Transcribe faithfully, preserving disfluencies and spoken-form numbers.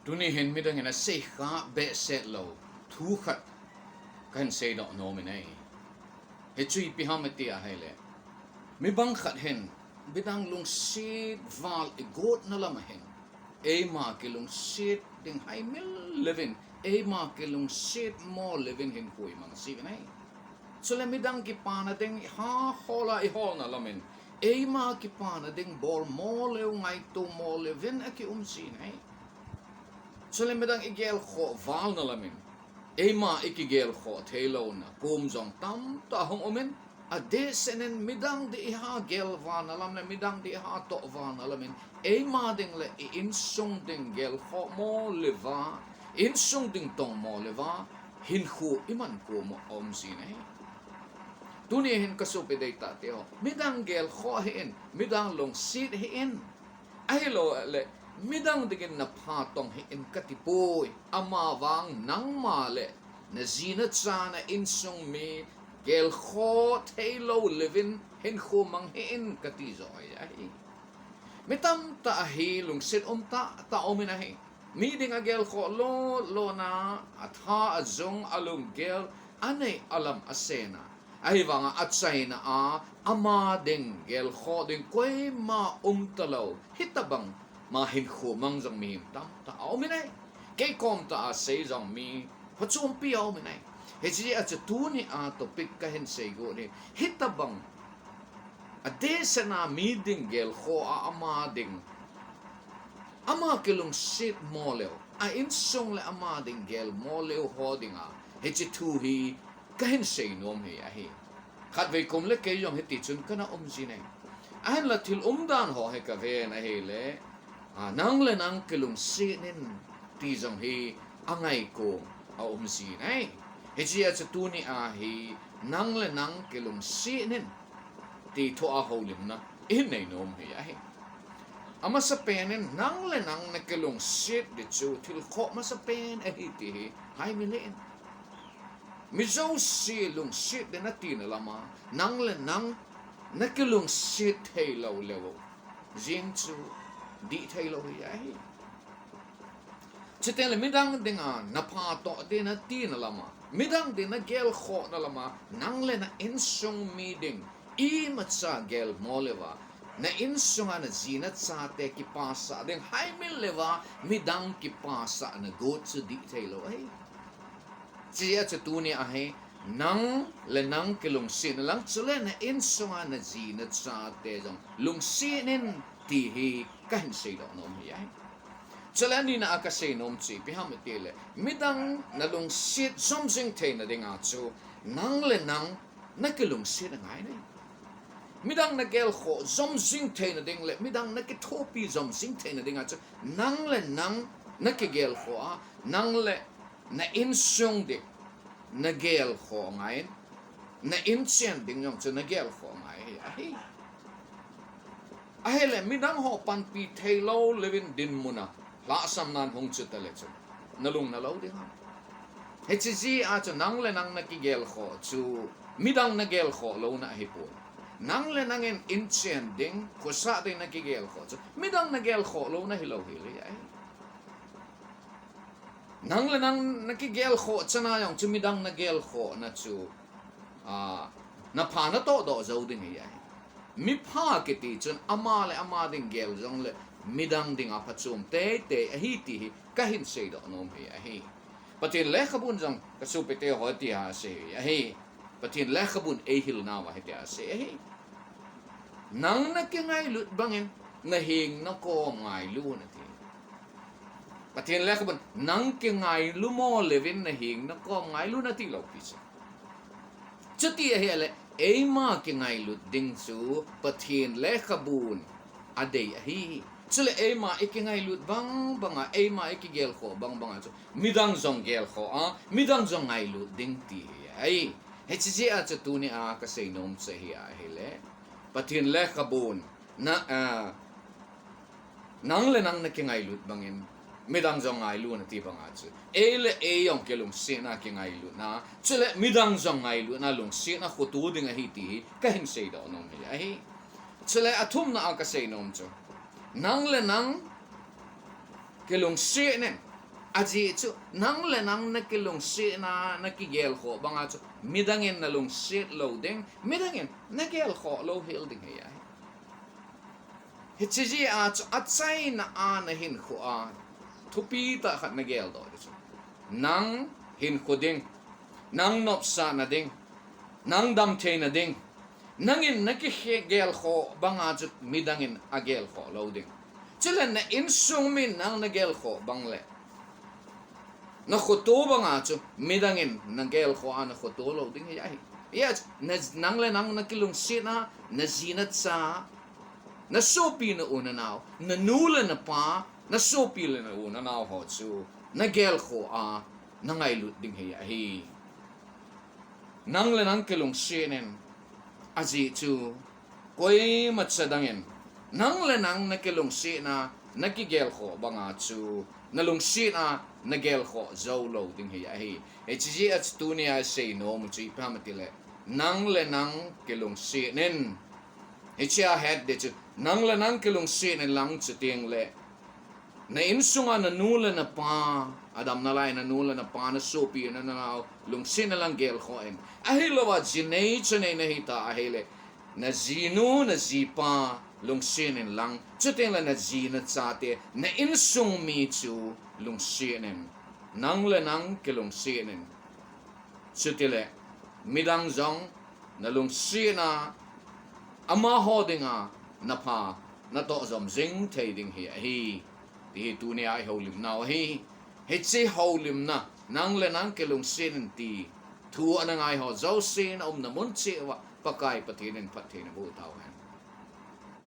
Tuni hin midang hin asei kha behseh lou thu khat kahin seidoh nom in ahi. Hichu ipi ham iti ahile, mi bang khat hin midang lungset val igotna lam ahin, eima kilungset ding haimil levin, eima kilungset mo levin hinkho imang jiuvin ahi. Chule midang kipana ding iha hol a iholna lamin, eima kipana ding bol mo leu, ngaito mo levin akium jin ahi. Chule midang igelkhoh valna lamin, eima ikigelkhoh theilouna kom jong tamtah hung umin, adehset in midang ding iha gelvalna lam le midang ding iha tohvalna lamin, eima ding le i insung ding gelkhoh mo leuva, insung ding tong mo leuva, hinkho iman kom aum jin ahi. Tuni hin kasopi deitah teho, midang gelkhoh hih in, midang lungset hih in. Ahilouleh, midang dingin napha tong hih in kati poi. Amavang nangma le naji nacha, na insung mi gelkhoh theilou levin hinkho mang hih in kati joh ahi. Mi tamtah hi lungset um tahtah umin ahi. Mi ding agelkhoh lou louna, atha, ajung, alunggel, anei, alam, asena, ahivanga achaina a ama ding gelkhoh ding koima umtalou, hitobang ma hinkho mang jong mihem tamtah aumin ahi. Kei kom tah a sei jong mi phachompi aumin ahi. Hiche jeh a chu tuni a topic kahin seigot hi, hitobang adehset a mi ding gelkhoh a ama ding, ama kilungset mo leu, a insung le ama ding gel mo leu ho dinga hiche thu hi kahin seinom hi ahi. Khatvei kum le kei jong hitichun kana um jin ahi. Ahinla thil umdan ho hi kaven ahile, a, nang le nang kilungset in ti jong hi angai kom aum jin ahi. Hiche jeh a chu tuni a hi nang le nang kilungset in ti thua houlimna ihin neinom hi ahi. Amasapen in nang le nang nakilungset ding chu thil khoh masapen ahi ti hi haimil in. Mi jouse lungset ding natina lama nang le nang nakilungset theilou leu jeng chu dih theilou hi ahi. Chuteng le midang dinga napha toh ding natina lama, midang ding nagelkhohna lama, nang le na insung mi ding imacha gel mo leuva, na insunga naji nachate kipasah ding haimil leuva midang kipasah nagot chu dih theilou ahi. Hiche jeh a chu tuni a hi nang le nang kilungset in lang, chule na insunga naji nachate jong lungset in ti hi kahin seidoh nom hi ahi. Chule anina a kaseinom chu ipi ham itile, midang nalungset jom jing theina dinga chu nang le nang nakilungset angai ahi. Midang nagelkhoh jom jing theina ding le midang nakithopi jom jing theina dinga chu nang le nang nakigelkhoh a, nang le na insung ding nagelkhoh angaiyin, na inchen ding jong chu nagelkhoh angai hi ahi. Ahile midang ho panpi theilou leuvin dinmun a lhahsamnan hung chu tale chu nalung nalou ding ham? Hiche jeh a chu nang le nang nakigelkhoh chu midang nagelkhoh louna ahipoi. Nang le nangin inchen ding, khosah ding nakigelkhoh chu midang nagelkhoh louna hilou hel ahi. Nang le nang nakigelkhoh chana jong chu midang nagelkhohna chu, a, napha natoh doh jou ding hi ahi. Mipha kiti chun ama le ama ding gel jongle midang dinga phachom teitei ahi ti hi kahin seidoh nom hi ahi. Pathen lekhabun jong kasopi teho tia asei hi ahi. Pathen lekhabun eihilnauva hitia asei ahi. Nang nakingailut bangin naheng nakom ngailu nati. Pathen lekhabun nang kingailu mo leuvin naheng nakom ngailu nati lou pi chu. Chuti ahile eima kingailut ding chu Pathen lekhabun adei ahi. Chule eima ikingailut bang banga, eima ikigelkhoh bang banga chu midang jong gelkhoh a, midang jong ngailut ding ti hi ahi. Hiche jeh a chu tuni a kaseinom chu hi ahile, Pathen lekhabun na, a, nang le nang nakingailut bangin midang jong ngailu nati banga chu, ei le ei jong kilungsetna kingailutna, chule midang jong ngailutna lungsetna khoto ding ahi ti hi kahin seidoh nom hi ahi. Chule athumna a kaseinom chu, nang le nang kilungset in, Ajeh chu, nang le nang nakilungsetna, nakigelkhoh banga chu, midangin nalungset lou ding, midangin nagelkhoh lou hel ding ahi. Hiche jeh a chu, achaina a nahinkho a, thupi tah khat nageldoh ding chu, nang hinkho ding, nang nopsahna ding, nang damtheina ding, nangin nakigelkhoh banga chu midangin agelkhoh lou ding. Chule na insung min nang nagelkhoh bang le, nakhoto banga chu midangin nagelkhoh a nakhoto lou ding ahi. Hijeh a chu, na, nang le nang nakilungsetna, naji nacha, nasopi nau nanao, nanu le napa, nasopi le nau nanao ho chu nagelkhoh a nangailut ding ahi. Nang le nang kilungset in, ajeh chu, koimacha dangin nang le nang nakilungsetna, nakigelkhoh banga chu nalungset a nagelkhoh jou lou ding ahi. Hiche jeh a chu tunia isei nom u chu ipi ham itile, nang le nang kilungset in. Hichea het ding chu, nang le nang kilungset in lang, chutengle na insunga nanu le napa, adam nalai nanu le napa, nasopi nanao lungset in lang gelkhoh in. Ahilouva jinei chanei nahita ahile, najinu najipa lungset in lang, chutengle naji nachate, na insung mi chu lungset in. Nang le nang kilungset in. Chutile midang jong nalungset a, amaho dinga napha natoh jom jing thei ding ahi, ti hi tunia ihoulimnau ahi. Hiche houlimna, nang le nang kilungset in ti thu ana ngaiho jousen aumna mun cheh uva Pakai Pathen in phatthei naboh tauhen.